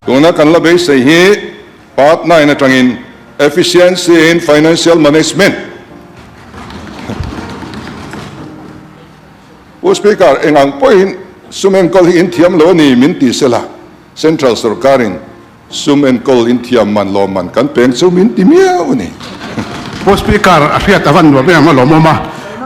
Tuna kan la beisei hi Part 9 atangin Efficiency in Financial Management. Pu Speaker, eng ang pawhin sum enkawl hi in thiam lo a ni min ti sela, Central sorkarin sum enkawl in thiam man lawmman kan peng chu min ti miau a ni. Pu Speaker, a hriat a van nuam em a lawmawm a,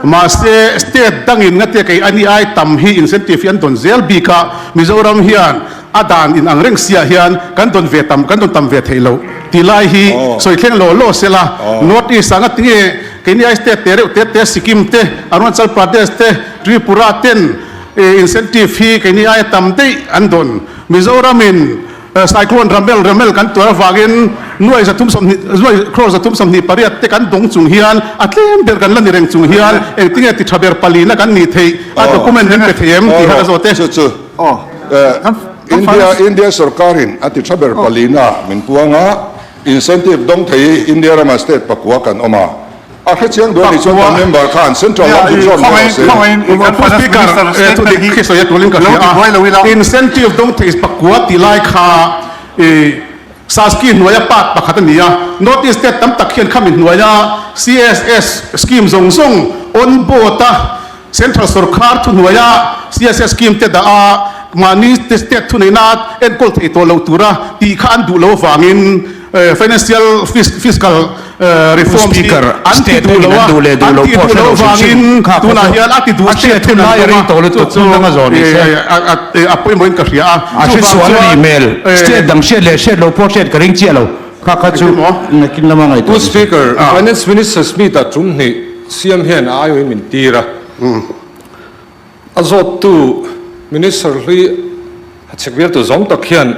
mahse state dangin ngatia kei ani ai tam hi incentive hi an dawn zel bik a, Mizoram hian A dan in ang reng siah hian kan dawn ve tam kan dawn tam ve theih loh tih lai hi sawi thleng law law sela, North East ah ngati nge keini ai state te reuh te te Sikkim te, Arunachal Pradesh te, Tripura ten incentive hi keini aia tam daih an dawn. Mizoram in cyclone Ramel Ramel kan tuar avangin nuai 320 nuai crore 328 te kan dawng chung hian a tlem ber kan la ni reng chung hian engtinge ti tha ber palina kan nih theih a document min pe thei em tih kha ka zawt e. India India sorkarin a ti tha ber palina min puang a, incentive dawng thei hi India rama state pakua kan awm a, a hre chiang duh a nih chuan kan member khan central lam zuk zawt mai rawh se. Pu Speaker, thu dik khi sawi a tulin ka hria a, incentive dawng thei pakua tih lai kha Saski hnuaia part pakhat a ni a, North East state tam tak hian khami hnuaia CSS scheme zawng zawng on board a, Central sorkar thuhnuaia CSS scheme te dah a, mahni state thuneihna enkawl thei tawh loh tura tih kha an duh loh avangin financial fiscal reforms hi an ti duh lo a, an tih duh loh avangin tunah hian a ti duh state ten an awm a, chu chu a pawimawhin ka hria a, chuvang chuan. State dang hriat leh hriat loh pawh hriat ka ring chiah lo, kha kha chu nakin lama ngaihtuah ni se. Speaker, Finance Minister Smith-a tum hnih Siam hian a aiawhin min tir a, a zawttu Minister hlui a chhek vialtu zawng tak hian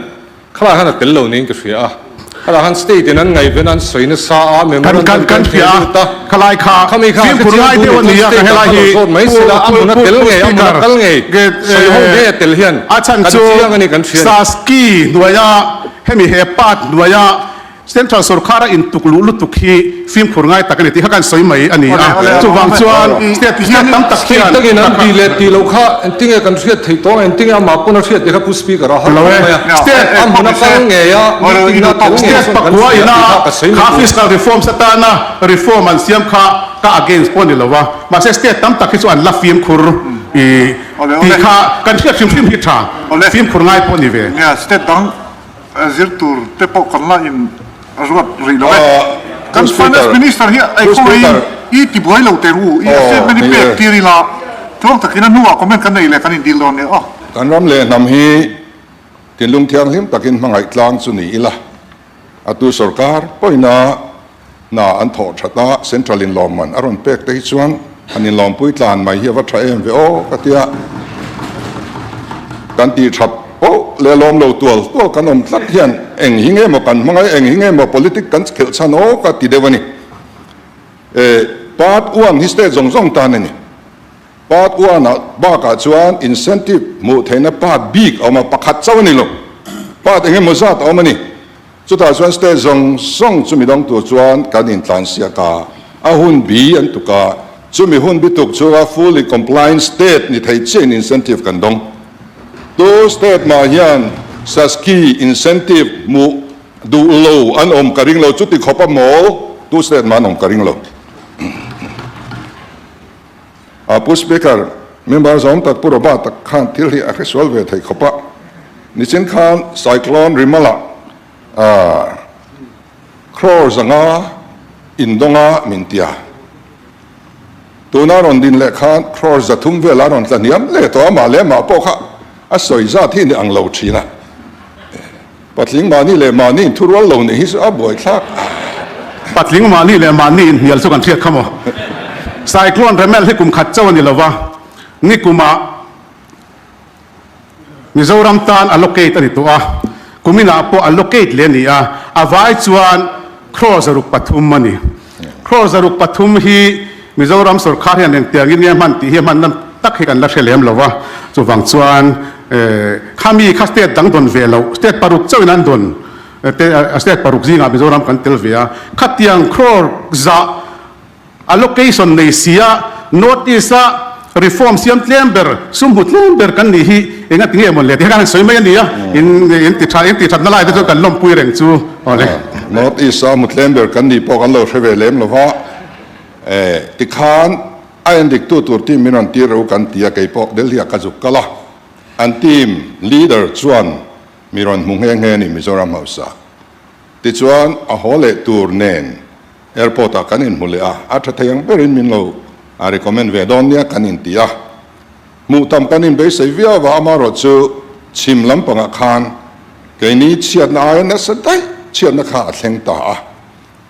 khalai khan a tel lo niin ka hria a, khalai khan state in an ngaihven a, an sawi nasa a, memorandum te an theh lut a, khami kha a hrechiang tu nih chuan state ah khan lo zawt mai sela, a hmun a tel ngei, a hmun a kal ngei, sawi ho ngei a tel hian kan chiang a ni kan hria a ni. Saski hnuaia hemi he part hnuaia Central sorkar a intuk luh lutuk hi fimkhur ngai tak a ni tih kha kan sawi mai a ni a, chuvang chuan state state tam tak hian State takin an tih leh tih loh kha engtinge kan hriat theih tawh ang, engtinge amah pawn a hriat tih kha Pu Speaker a har khawp mai a, a hmun a kal ngei a, meeting na tel ngei State chuan kan pakua hria ina tih kha ka sawi kha mai tur. fiscal reforms atana reform an siam kha ka against pawh a ni lo a, mahse state tam tak hi chu an la fimkhur tih kha kan hriat hrim hrim hi tha, fimkhur ngai pawh a ni ve. State dang Zir tur te pawh kan la in ruat rih lo e. Kan Finance Minister hi ei khawngaihin i ti buai lo teh u, i statement hi pek tir ila tluang takin a hnuah comment kan nei leh kan in dil dawn nia aw. Kan ram leh hnam hi thinlung thianghlim takin hmangaih tlang chu ni ila, a tu sorkar pawhina hna an thawh that a, Central inlawmman a rawn pek te hi chuan an inlawmpui tlan mai hi a va tha em ve aw ka tia. Kan tih that poh leh lawm lo tual tual kan awm tlat hian eng hi nge maw kan hmangaih, eng hi nge maw politic kan khelh chhan aw ka ti deuh a ni. E, part one hi state zawng zawng tan a ni. Part one ah bakah chuan incentive hmuh theihna part bik a awm a, pakhat chauh a ni lo. Part eng emaw zat a awm a ni. Chutah chuan state zawng zawng chumi dang tur chuan kan intlansiak a, a hun bi an tuk a, chumi hun bi tuk chu a fully compliant state ni thei chiahin incentive kan dawng. Tu state mah hian SASCI incentive hmuh duh lo an awm ka ring lo, chuti khawp a mawl tu state mah an awm ka ring lo. A Pu Speaker, member zawng tak Pu Robert tak khan thil hi a hresual ve thei khawp a. Nichin khan Cyclone Rimala crore zanga indawnga min ti a. Tuna rawn din leh khan crore 300 vel a rawn tla hniam leh tawh a, mah leh mah pawh kha a sawi zat hi ni ang lo thin a. Patling mahni leh mahni inthurual lo nih hi chu a buaithlak. Patling mahni leh mahni inhnial chu kan hriat kha maw? Cyclone Remal hi kum khat chauh a ni lo va, nikumah Mizoram tan allocate a ni tawh a, kuminah pawh allocate leh a ni a, a vai chuan crore 300 a ni. Crore 300 hi Mizoram sorkar hian engtiangin nge hman tih hi a hmanna tak hi kan la hre lem lo va, chuvang chuan khami kha state dang dawn ve loh, state paruk chauhin an dawn te, state paruk zingah Mizoram kan tel ve a, khatiang crore zah allocation nei sia North East-a. Reform siam tlem ber, sum hmu tlem ber kan nih hi enga ti nge mawn le tih kha kan sawi mai a ni a, in in ti tha in ti thatna lai te chuan kan lawmpui reng chu awle. North East a hmu tlem ber kan nih pawh kan lo hre ve lem lo va, tikhan a endik tu tur team min rawn tir reuh kan ti a, kei pawh Delhi ah ka zuk kal a, an team leader chuan mi rawn hmu nghe nghe a ni Mizoram hausa. Tichuan a haw leh tur nen Airport ah kan inhmu leh a, a tha thei ang berin min lo a recommend ve dawn nia kan inti a. Hmuh tam kan inbeisei viau a, amaherawh chu chhim lampangah khan keini chhiatna aia nasa daih chhiatna kha a thleng ta a,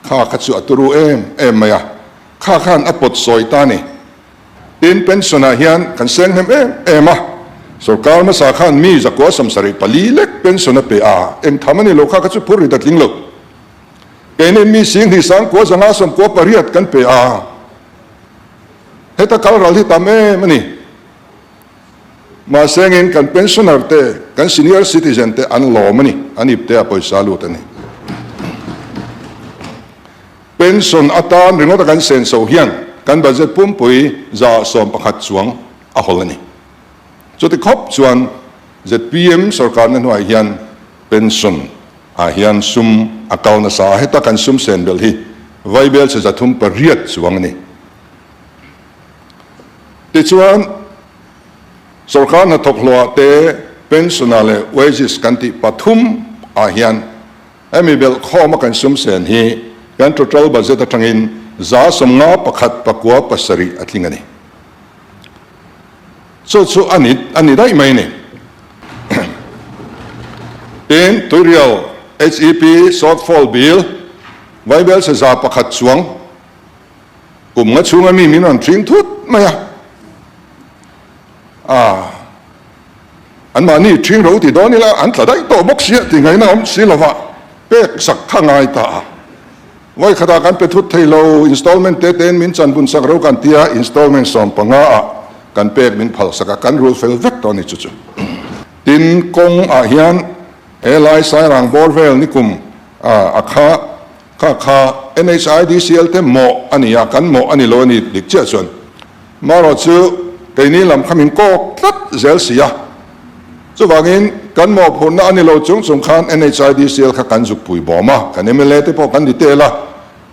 kha kha chu a turu em em mai a, kha khan a pawt sawi ta a ni. Tin, pension ah hian kan seng hnem em em a, sorkar hmasa khan mi zakua 74 lek pension a pe a, eng tham a ni lo kha kha chu phur rit a tling lo. Keini mi 10,000 598 kan pe a, heta kal ral hi tam em a ni. Mahse engin kan pensioner te, kan senior citizen te an lawm a ni, an ip te a pawisa lut a ni. Pension atan ringawt a kan senso hian kan budget pumpui 11% chuang a hawl a ni. Chuti khawp chuan zpm sorkarna hnuaiah hian pension ah hian sum a kal nasa a, heta kan sum sen belh hi vaibel chhe 308 chuang a ni. Tichuan, sorkar hnathawk hlawhah te pension ah leh wages kan tih pathum ah hian hemi belh khawm a kan sum sen hi kan total budget atangin 51 9 7 a tling a ni. Chu chu a ni a ni daih mai ni. Tin, Tuirial HEP shortfall bill Vaibel chhe 100 chuang kum nga chhunga mi min rawn thing thut mai a. A anmahni thing ro ti dawn ila an tla daih tawh bawk sia ti ngaihna awm si lova pek sak kha ngai ta a. Vawi khatah kan pe thut thei lo, installment te tein min chan bun sak ro kan tia, installment 15 ah kan pek min phal sak a, kan rul fel vek tawh a ni chu chu. Tin, kawng ah hian he lai Sairang bawr vel nikum a kha kha kha NHIDCL te mawh a ni a, kan mawh a ni lo a ni dik chiah chuan. Marawh chu keini lam kha min kawk tlat zel si a. Chuvangin, kan mawhphurhna a ni lo chung chung khan NHIDCL kha kan zuk pui bawm a, kan mla te pawh kan detail a,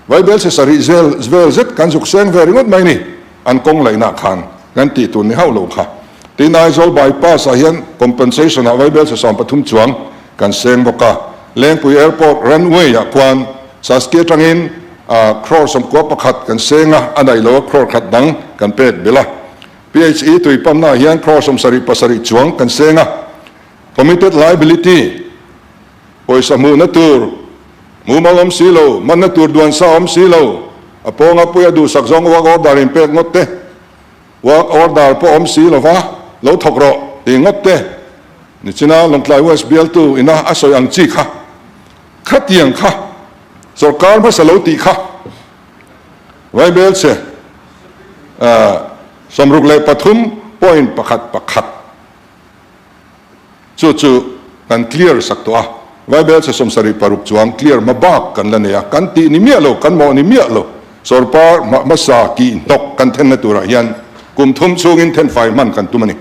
Vaibel chhe sarih zel vel zet kan zuk seng ve ringawt mai ni, an kawng laihna khan kan tih tur ni hauh lo kha. Tin, Aizawl bypass ah hian compensation ah Vaibel chhe 13 chuang kan seng bawk a, Lengpui Airport runway ah khuan Saski atangin crore 91 kan seng a, a daih lo a crore khat dang kan pek belh a. PHE tui pamna ah hian crore 77 chuang kan seng a, committed liability, pawisa hmuhna tur mumal awm si lo, manna tur duan sa awm si lo, a pawnga puia duhsak zawng work order in pek ngawt te, work order pawh awm si lova lo thawk rawh tih ngawt te, nichina Lawngtlai West bialtu ina a sawi ang chi kha, khatiang kha sorkar hmasa lo tih kha. Vaibel chhe 63.11 chu chu kan clear sak tawh a, Vaibel chhe 76 chuang clear hma bak kan la nei a, kan tih ni miah lo, kan mawh ni miah lo, sawrkar hmasa kih hnawk kan thenna turah hian kum thum chhungin thenfai hman kan tum a ni.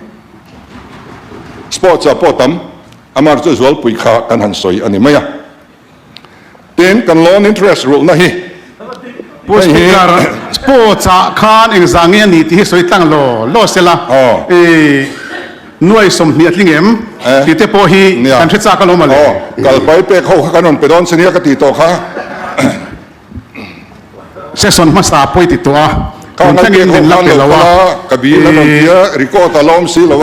Sports ah pawh tam, amar chu zualpui kha kan han sawi a ni mai a. Tin, kan loan interest rulhna hi Pu Speaker, sports ah khan engzah nge a ni tih hi sawi tlang law law sela, i nuai 20 a tling em tih te pawh hi kan hre chak alawm a le. Kal pai pek ho kha kan rawn pe dawn che nia ka tih tawh kha. Session hmasa pawi ti tawh a, tun thlengin min la pe lo a.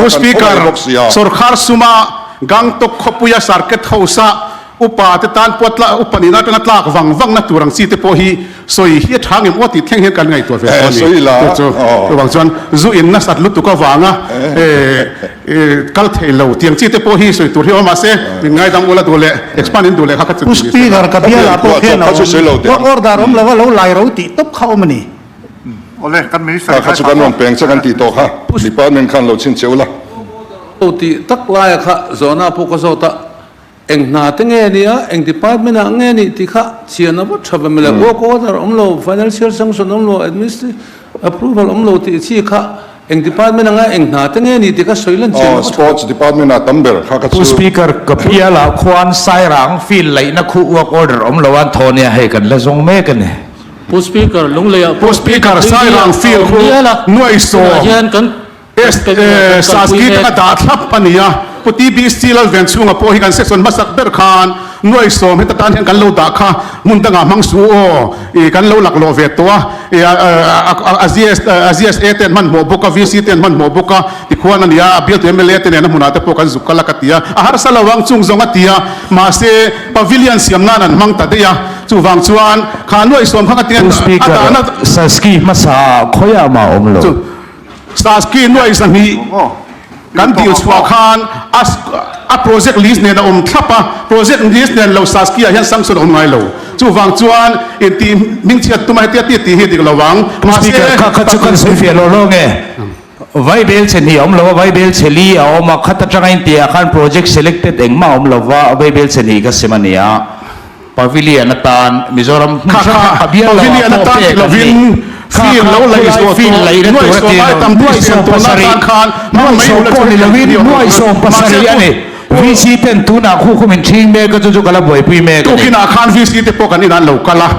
Pu Speaker, sorkar suma Gangtok khawpuia Circuit House-a upa te tan pawh tla upa nihna atanga tlak vang vangna tur ang chi te pawh hi sawi hi a tha ngem aw tih thleng hian kan ngaihtuah ve tawh a ni. Chu chu chuvang chuan zu in nasat lutuk avanga kal thei lo tiang chi te pawh hi sawi tur hi awm mahse min ngaidam ula duh leh expand in duh leh kha kha chu Pu Speaker ka bialah pawh khian a awm. Work order awm lova lo lai ro tih tawp kha awm a ni. Awle kan minister kha chu kan rawn peng che kan tih tawh kha department khan lo chhin che ula. Lo tih tak laia kha zawhna pawh ka zawt a. Eng hna te nge nia, eng department ah nge nih tih kha chian a va tha ve mawle. Work order awm lo, financial sanction awm lo, administrative approval awm lo tih chi kha Eng department anga eng hna te nge ni tih kha sawi lan chian Aw, a tha. Sports department ah tam ber kha ka Pu chu. Speaker, ka bialah khuan Sairang field laihna khu work order awm lo a an thaw nia hei kan la zawng mek a ni. Pu Speaker, Lungleiah Pu pawh Speaker, PWD Sairang a field awm khu mial a, nuai tunah sawm hian kan Saski taka dah thlap a ni a, Pu TBC Lalvenchhunga pawh hi kan section hmasak ber khan nuai sawm heta tan hian kan lo dah kha hmun dangah hmang suh aw, ih kan lo laklawh ve tawh a, ih a GSA te an hmanhmawh bawk a, VC te an hmanhmawh bawk a tikhuan a ni a, a bialtu mla te nena hmunah te pawh kan zuk kal a ka ti a, a harsa lo ang chung zawng a ti a, mahse pavilion siam nan an hmang ta daih a, chuvang chuan kha nuai sawm kha ka ti a, Pu a Speaker, dahna. Saski hmasa khawiah mah awm lo. Saski nuai 200 kan dil chhuah khan a a project list nen a awm thlap a, project list nen lo Saski ah hian sanction a awm ngai lo. Chuvang chuan intih hmingchhiat tuma hetia ti tih hi dik lo ang. Pu Mahse Speaker, kha kha chu kan sawi fiah lo lo nge? Vaibel chhe hnih a awm lo a, vaibel chhe li a awm a, khat atanga intih ah khan project selected engmah a awm lo va, vaibel chhe hnih ka sem a nia. Pavilion atan Mizoram hmun Kha hrang kha hrang a bial lo ah Pavilion pawh atan pek ti an ni. lovin Kha field kha lo laih khulai zawh field tawh laihna nuai tur a sawm ti ai lo. tam tih Nuai siam sawm tawhna pasarih, atan khan hmang nuai mai sawm ula pawh chu ni heti lovin ni awm nuai lo. sawm Mahse pasarih a tu ni. VC ten tunah khu khum in ṭhing mek a chu chu ka la buaipui mek a ni. Tukinah khan VC te pawh kan inah an lo kal a,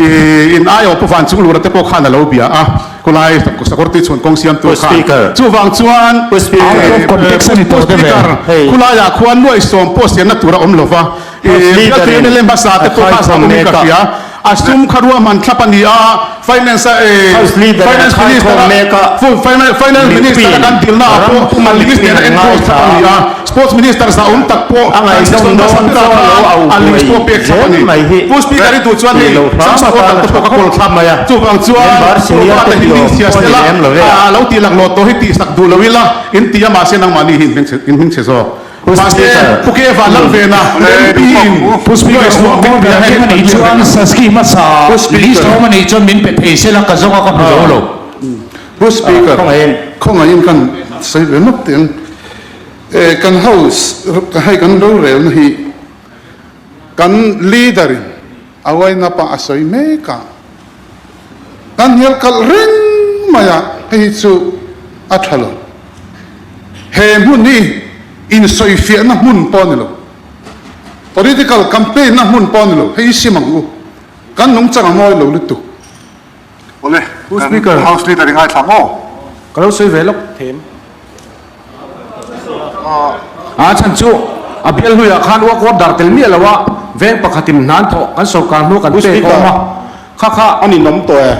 ih in aiawh Pu Vanchunglura te pawh khan a lo bia a. Khulai Sakawrti chhun kawng siam tur khan chuvang chuan Out of context a ni Pu tawh deuh e. Speaker khulaiah khuan nuai sawm pawh siamna tur a awm lova, bialtu mla hmasa te pawh kha a awmin ka hria, a sum kha ruahman thlap a ni a, Finance a Finance Minister a Finance Minister a kan dilna ah pawh a list nen a enforce thlap a ni a, Sports Minister zahawm tak pawh kan section hmasa berah khan a list pawh pek thlap a ni. Pu Speaker i duh chuan hei sanction order te pawh ka kawl thlap chuvang chuan Purvate hi hming chhia sela a lo tih laklawh tawh hi tihsak duh lo ila in ti a mahse nangmahni hi in hming chhe zawk. Mahse Pu Ke Vanlalvena MP in Pu Speaker min bia hei a nih chuan Saski hmasa list awm a nih chuan min pe thei sela ka zawng a ka hmu zo lo. Pu Speaker khawngaihin kan sawi ve map teh ang. Kan house hei kan rorelna hi kan leader in a uaina pah a sawi mek a, kan hnial kalh reng mai a, hei hi chu a tha lo. He hmun hi insawifiahna hmun pawh a ni lo, political campaign na hmun pawh a ni lo, hei hi sim ang u, kan nungchang a mawi lo lutuk. Awle, kan House Leader i ngaithla maw? Ka lo sawi ve lawk them. A chhan chu a bial hnuiah khan work order tel miah lo a, veng pakhatin hna an thawh kan sorkar hnu kan pek awm a, kha kha. A ninawm tawh e.